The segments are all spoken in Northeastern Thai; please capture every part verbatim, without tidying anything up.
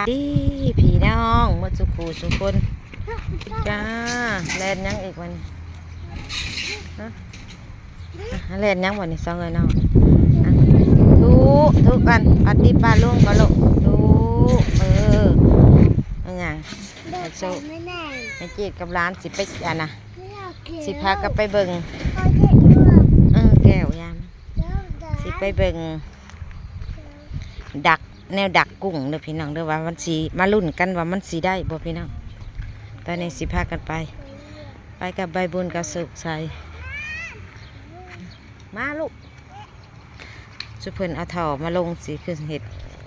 ดีพี่น้องหมดสุขูสุคนจ้า แล่นหยังอีกวันนี้ฮะอ่ะแล่นหยังวันนี้สองเอ้ยน้องอ่ะทุทุกันปาร์ตี้ปาลุงก็ลูกทุเออเอาหยัง เดี๋ยว โชค ไม่แน่ แม่จีดกับหลานสิไปอันนะ ไม่อยากกิน สิพากันไปเบิ่ง ขอเด็ดด้วย เออแก้วยาม แล้วเดี๋ยว สิไปเบิ่ง ดักแนวดักกุ้งเด้อพี่น้องเด้อ ว่ามันสิมาลุ้นกันว่ามันสิได้บ่พี่น้อง ตอนนี้สิพากันไป ไปกับใบบุญกับสุขใสมาลูก สุเพิ่นเอาท่อมาลงสิคือเฮ็ด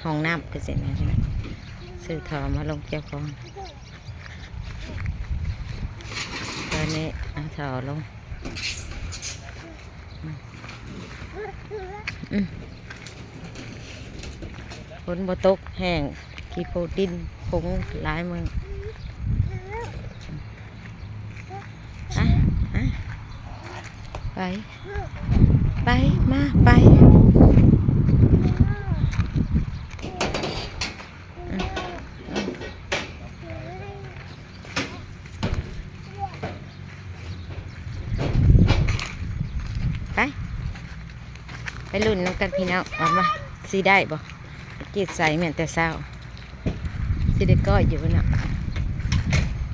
ห้องน้ำคือสิแม่นพี่น้อง ซื้อท่อมาลงเกี่ยวของ ตอนนี้เอาท่อลง อืม ฝนบ่ตกแห้ง ขี้โพดดินผงหลายมื้อ อ่ะ อ่ะ ไป ไป มา ไป อืม อืม ไป ไปลุ้นนำกันพี่น้อง ออกมา สิได้บ่ จีดใส่แม่นแต่เช้า สิได้ก้อยอยู่เนาะ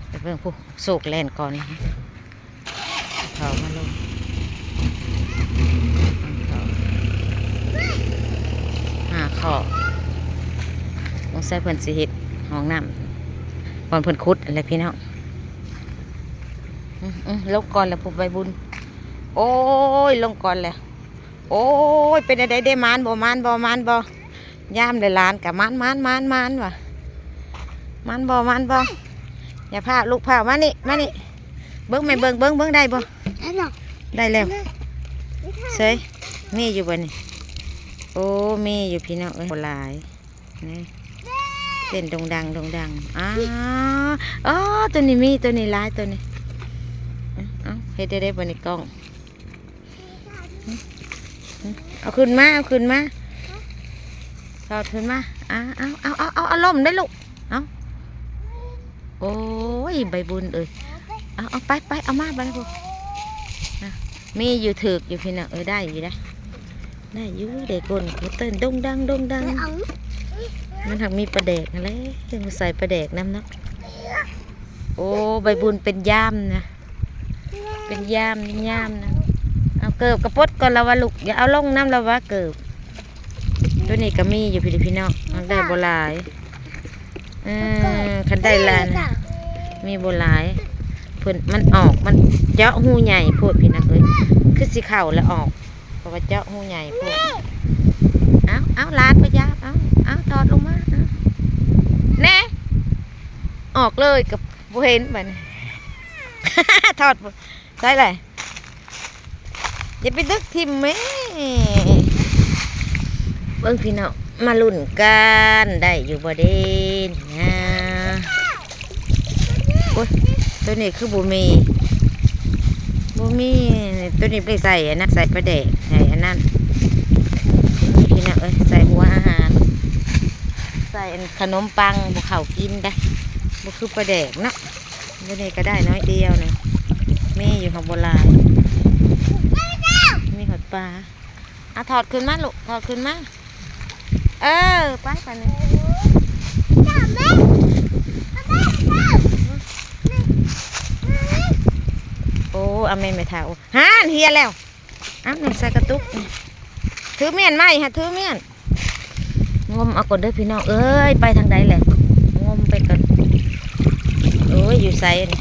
ไปเบิ่งผู้โศกแล่นก่อน ท่อมาลง ห้าข้อ สงสัยเพิ่นสิเฮ็ดห้องน้ำ บ่อนเพิ่นขุดอะไรพี่น้อง อืม อืม ลงก่อนแล้วผู้ใบบุญ โอ้ย ลงก่อนแล้ว โอ้ย เป็นอะไรได้มานบ่ มานบ่ มานบ่ ยามเลยหลานกะมาน มาน มาน มานว่ะ มานบ่ มานบ่ อย่าพาลูกพามานี่ มานี่ เบิ่งแม่เบิ่ง เบิ่ง เบิ่งได้บ่ ได้หรอ ได้แล้ว ไม่ได้ เฉย มีอยู่บ่นี่ โอ้ มีอยู่พี่น้องเอ้ย บ่หลาย นี่ เต้นโด่งดัง โด่งดัง อ้า อ๋อ ตัวนี้มี ตัวนี้หลาย ตัวนี้ เอา เอา เฮ็ดได้ได้บ่นี่กล้อง เอาขึ้นมา เอาขึ้นมา ถอดขึ้นมา อ่า เอา เอา เอา เอา เอาล่มได้ลูก เอา โอ้ย ใบบุญเอ้ย เอา เอาไป ไป เอามา ใบบุญ อ่ะ มีอยู่ถือกอยู่พี่น้อง เออ ได้อยู่นะ ได้อยู่ เด็กคนเขาเต้นโด่งดัง โด่งดัง ไม่เอา มันทางมีปลาแดกนั่นแหละ ต้องใส่ปลาแดกนำเนาะ โอ้ ใบบุญเป็นย่ามนะ เป็นย่าม เป็นย่ามนะ เอาเกิบกระปดก่อนละวะลูก อย่าเอาลงน้ำละวะเกิบ ตัวนี้ก็มีอยู่พี่ พี่น้อง มันได้บ่หลาย เออ คันได้หลายนะ มีบ่หลาย เพิ่น มันออก มันเจาะหูใหญ่โพดพี่น้องเอ้ย คือสิเข้าแล้วออก เพราะว่าเจาะหูใหญ่โพด เอา เอาหลานไปจ้า เอา เอาถอดลงมา เอา แน่ ออกเลยกับบ่เห็นบัดนี้ ถอดบ่ ใส่เลย อย่าไปดึกทิ่มแม่ เบิ่งพี่น้อง มาลุ้นกัน ได้อยู่บ่เด่นนะ โอ๊ย ตัวนี้คือบ่มี บ่มี ตัวนี้ไปใส่อันนั้น ใส่ปลาแดก ใส่อันนั้น พี่น้องเอ้ย ใส่หัวอาหาร ใส่อันขนมปัง บ่เข้ากินได้ บ่คือปลาแดกเนาะ ตัวนี้ก็ได้น้อยเดียวหนึ่ง มีอยู่ของบ่หลาย มีหอดปลา อ่ะ ถอดขึ้นมาลูก ถอดขึ้นมา เออ ไปไปนี่ โอ้ เอาแม่ไม่เท่า ห่านเฮียแล้ว อ่ะ แม่ใส่กระตุก ถือเมียนไหมฮะ ถือเมียน งมเอาก่อนเด้อพี่น้องเอ้ย ไปทางใดแหละ งมไปก่อน โอ้ย อยู่ไสนี่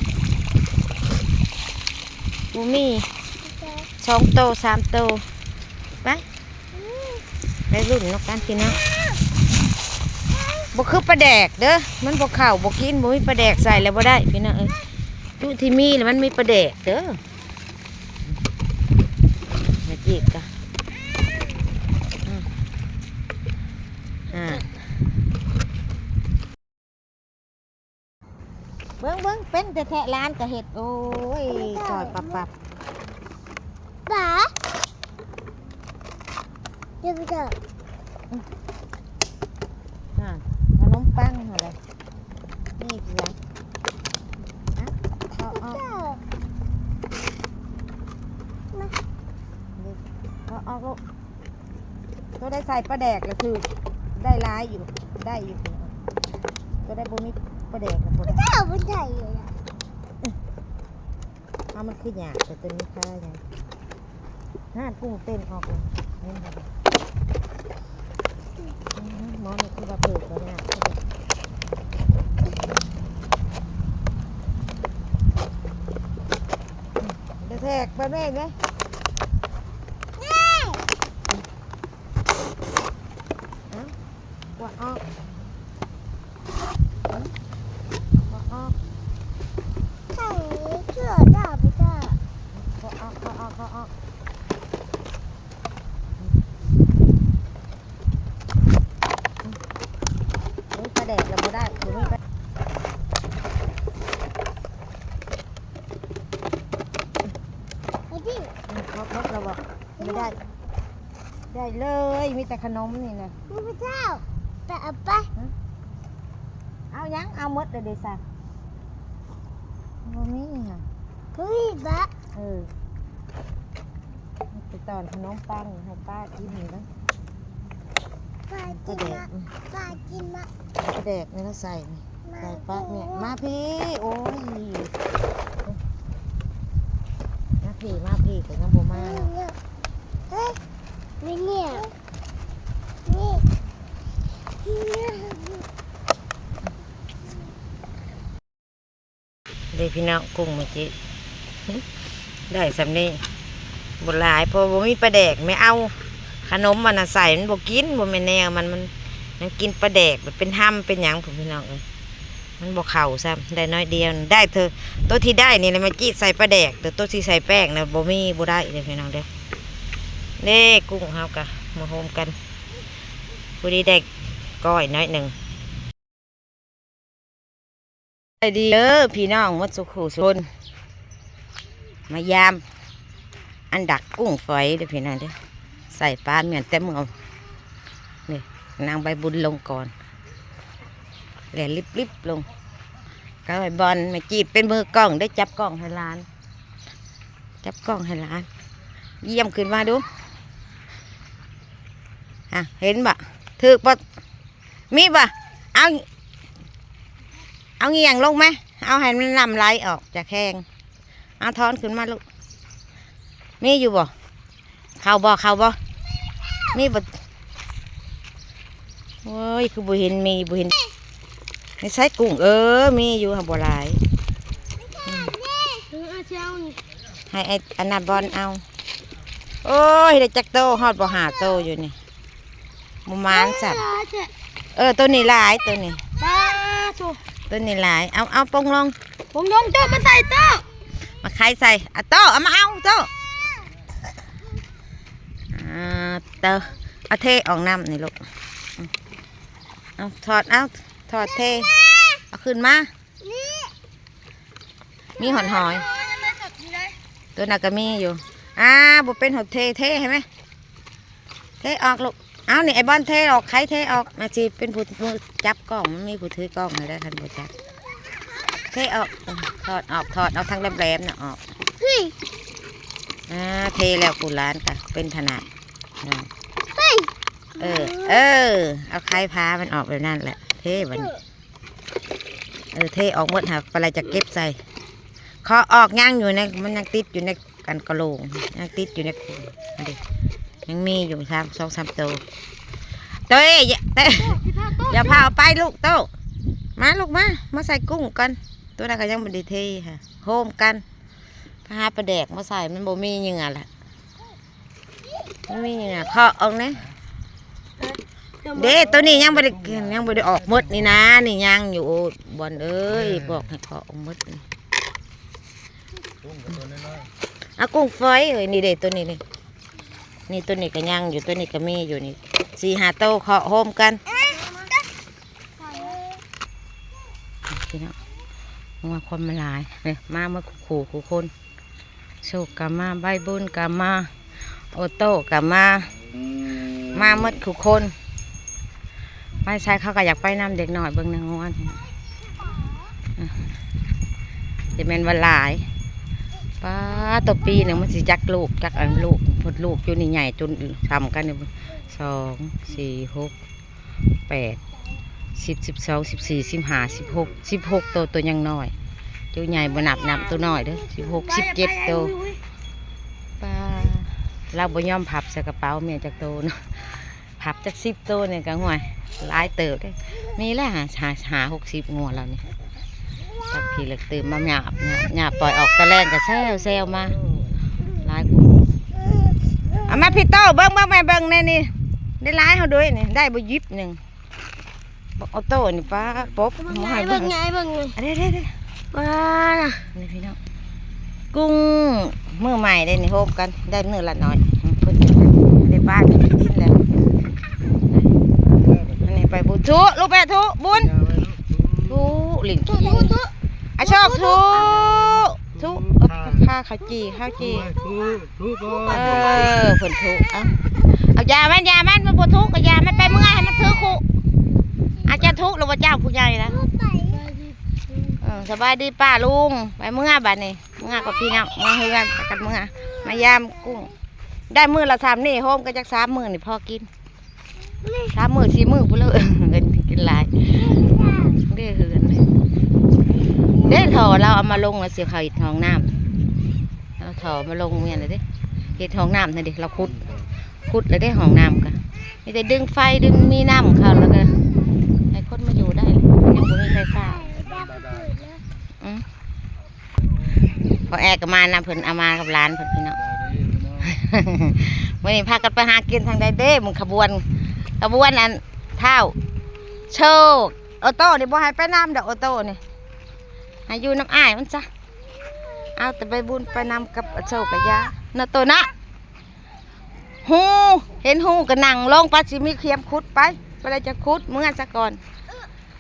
บ่มี สองโต สามโต ไป ไปลุ้นนำกันพี่น้อง บ่คือปลาแดกเด้อ มันบ่เข้า บ่กิน บ่มีปลาแดกใส่แล้วบ่ได้พี่น้องเอ้ย จุที่มีแล้วมันมีปลาแดกเด้อ มาจีบกัน อืม อ่า เบิ่ง เบิ่ง เป็นแท้ๆ หลานก็เฮ็ด โอ้ย ซอยปับๆ ป๋า เดี๋ยวไปเถอะ อ่า ขนมปังหั่นแหละ ก็ได้ใส่ปลาแดกละคือ ได้หลายอยู่ ได้อยู่ ก็ได้บ่มีปลาแดกละบ่ได้ เจ้าบ่ใส่เลยอะ เอามันคือหยาบแต่ตัวนี้ค่าไง ห้ากุ้งเต้นออกเลย นี่ค่ะ อืม หมอนี่คือว่าเปิดแล้วเนี่ย เดี๋ยวแทรกไปแม่ไหม เอ้า กวาดออก กวาดออก ใส่เสื้อได้ไม่ได้ กวาดออก กวาดออก กวาดออก โอ้ย ปลาแดกเราบ่ได้ บ่มีปลา ไอ้ที่ อืม เขา เขา เราบอก ไม่ได้ ได้เลย มีแต่ขนมนี่นะ นี่พระเจ้า ไปเอาไป ฮะ เอายัง เอาหมดเลยเดซ่า บ่มีค่ะ เฮ้ย บะ เออ ไปตอนขนมปังให้ป้ากินนี่นะ ป้ากินมะ ปลาแดก อืม ป้ากินมะ ปลาแดกนี่เราใส่นี่ มา ใส่ปลาเนี่ย พี่ มาพี่ โอ้ย มาพี่ มาพี่ แต่ยังบ่มาเนาะ เนี่ย เฮ้ย นี่เนี่ย นี่ เด้พี่น้อง กุ้งเมื่อกี้ ได้ส่ำนี้ บ่หลาย เพราะบ่มีปลาแดก ไม่เอาขนมมันน่ะใส่ มันบ่กิน บ่แม่นแนวมัน มัน มันกินปลาแดก มันเป็นห้ำเป็นหยัง ผมพี่น้องเอ้ย มันบ่เข้าซ้ำ ได้น้อยเดียว ได้เธอ ตัวที่ได้นี่แหละมาจีดใส่ปลาแดก แต่ตัวที่ใส่แป้งน่ะบ่มี บ่ได้เด้อพี่น้องเด้อ เด้ กุ้งเฮากะมาโฮมกัน พอดีได้ก้อยน้อยหนึ่ง สบายดีเด้อพี่น้องหมดสุขุสุคน มายาม อันดักกุ้งฝอยเด้อพี่น้องเด้อ ใส่ปลาเหมือนแต่เมื่อ นี่ นางใบบุญลงก่อน แล่นลิบๆลง ก็ให้บอลมาจีดเป็นมือกล้อง ได้จับกล้องให้หลาน จับกล้องให้หลาน เยี่ยมขึ้นมาดู อ่ะ เห็นบ่ ถืกบ่ มีบ่ เอา เอาเงี่ยงลงไหม เอาให้มันน้ำไหลออกจากแข้ง เอาถอนขึ้นมาลูก มีอยู่บ่ เข้าบ่ เข้าบ่ มีบ่ โอ้ย คือบ่เห็น มีบ่เห็น นี่ใส่กุ้ง เออ มีอยู่ หาบ่หลาย อืม เออ เอาเจ้านี่ ให้ไอ้อันนั้นบอลเอา โอ้ย ได้จักโต ฮอดบ่ห้าโตอยู่นี่ บ่หมานซ้ำ เออ ตัวนี้หลาย ตัวนี้ ปลาโต ตัวนี้หลาย เอา เอาปงลง ปงลงโต มาใส่โต มาไข่ใส่ อ่ะโต เอามาเอาโต อ่า โต เอาเทออกน้ำนี่ลูก เอาถอด เอาถอดเท เอาขึ้นมา นี่ มีหอนหอย ตัวนั้นก็มีอยู่ อ่า บ่เป็นหอดเท เทให้ไหม เทออกลูก เอานี่ไอ้บอลเทออก ไข่เทออก มาสิเป็นผู้ ผู้จับกล้อง มันมีผู้ถือกล้องให้ได้คันบ่จับ เทออก ถอดออก ถอดเอาทั้งแหลมๆน่ะออก เฮ้ย อ่า เทแล้วผู้หลานก็เป็นถนัด อ่า เฮ้ย เออ เออ เอาไข่พามันออกแบบนั้นแหละ เทบัดนี้ เออ เทออกหมดหาปลาไหลจะเก็บใส่ เคาะออกยังอยู่ใน มันยังติดอยู่ในกันกะโหลง ยังติดอยู่ในกรง อันนี้ยังมีอยู่สาม สองสามตัว โตเอ้ย อย่า โต อย่าพาเอาไปลูกโต มาลูกมา มาใส่กุ้งกัน ตัวนั้นก็ยังบ่ได้เทค่ะ โฮมกัน พาปลาแดกมาใส่ มันบ่มีเหยื่อละ มันมีเหยื่อ เคาะออกนะ เด้ ตัวนี้ยังบ่ได้ ยังบ่ได้ออกหมดนี่นะ นี่ยังอยู่ โอ้ย บอลเอ้ย เออ บอกให้เคาะออกหมดนี่ กุ้งกับตัวน้อยๆ เอากุ้งฝอยเอ้ย นี่เด้ ตัวนี้นี่ นี่ตัวนี้ก็ยังอยู่ ตัวนี้ก็มีอยู่นี่ สี่ห้าโต เคาะโฮมกัน พี่น้อง มาคนมาหลาย เนี่ย มาเมื่อคู่คู่คน โชคก็มา ใบบุญก็มา โอโต้ก็มา มาหมดคู่คน ไปใส่เขาก็อยากไปนำเด็กน้อยเบิ่งนางงวน จะแม่นว่าหลาย ป้า ตัวปีหนึ่งมันสิจักลูก จักอันลูก มดลูกอยู่นี่ใหญ่จนทำกันนี่ สอง สี่ หก แปด สิบ สิบสอง สิบสี่ สิบห้า สิบหก สิบหก ตัว ตัวยังน้อย ตัวใหญ่บ่นับ นับตัวน้อยเด้อ สิบหก สิบเจ็ด ตัว ป้า เราบ่ยอมพับใส่กระเป๋าเมียจักโตเนาะ พับจักสิบโตเนี่ยก็ห่วย หลายเติบเด้ มีแล้วหา หา หา หกสิบ งัวเรานี่ จักพี่เลิกตื่นมาหยาบ หยาบ หยาบ ปล่อยออกตะแลงก็แซว แซวมา หลายกว่าหมู่ เอามาพี่โต้ เบิ่ง เบิ่ง แม่เบิ่งแน่นี่ ได้หลายเฮาด้วยนี่ ได้บ่ยิบหนึ่ง บักออโต้นี่ป้า ปบ เบิ่ง มาให้เบิ่ง เบิ่งไง เบิ่งไง อันนี้ เด้ เด้ ว้า นี่พี่น้อง กุ้งมือใหม่ได้นี่ โฮมกัน ได้มื้อละน้อย เพิ่นได้บ้านได้ที่ดินแล้ว อันนี้ไปบุญทุ ลูกไปทุ บุญ ทุ หลิงขี้ ทุ ทุ อ่ะ ชอบทุ ทุ พาเขาจี่ ข้าวจี่ ทุ ทุก่อน เออ เพิ่นทุ เอา เอายามัน ยามัน มันบ่ทุก็ยามัน ไปเมือให้มันถือคุ อาจจะทุหรือว่าเจ้าผู้ใหญ่นะ เออ สบายดีป้าลุง ไปเมือบัดนี้ เมือกับพี่น้อง เมือเฮือน พากันเมือ มายามกุ้ง ได้มื้อละสามนี่ โฮมก็จักสามมื้อนี่พอกิน สามมื้อสี่มื้อพุ้นเลย เงินกินหลาย เด้เฮือนเลย เด้ท่อเราเอามาลงแล้วสิเขาเฮ็ดห้องน้ำ เอาท่อมาลงเมียนเลยเด้ เฮ็ดห้องน้ำนั่นเด้ เราขุด ขุดแล้วเด้ห้องน้ำก็ มีแต่ดึงไฟ ดึงมีน้ำเข้าแล้วก็ ให้คนมาอยู่ได้ ยังบ่มีไฟฟ้า อืม พอแอร์ก็มานำเพิ่น เอามากับหลานเพิ่นพี่น้อง มื้อนี้พากันไปหากินทางใดเด้ มึงขบวน ขบวนอันท้าวโชค ออโต้นี่บ่ให้ไปนำดอก ออโต้นี่ ให้อยู่นำอ้ายมันซะ เอาแต่ใบบุญไปนำกับอโชคกับยา เนาะโตนะ ฮู เห็นฮูก็นั่งลงไป สิมีเขียมขุดไป ไปเลยจะขุด เมือซะก่อน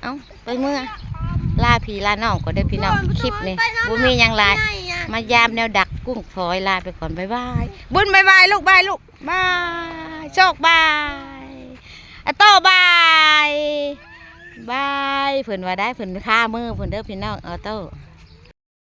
เอ้า ไปเมือ ลาพี่ลาน้องก่อนเด้อพี่น้อง คลิปนี้บ่มีหยังหลาย มายามแนวดักกุ้งฝอย ลาไปก่อน บ๊ายบาย บุญ บ๊ายบายลูก บายลูก บาย โชค บาย ออโต้ บาย บาย เพิ่นว่าได้ เพิ่นคามือเพิ่นเด้อพี่น้อง ออโต้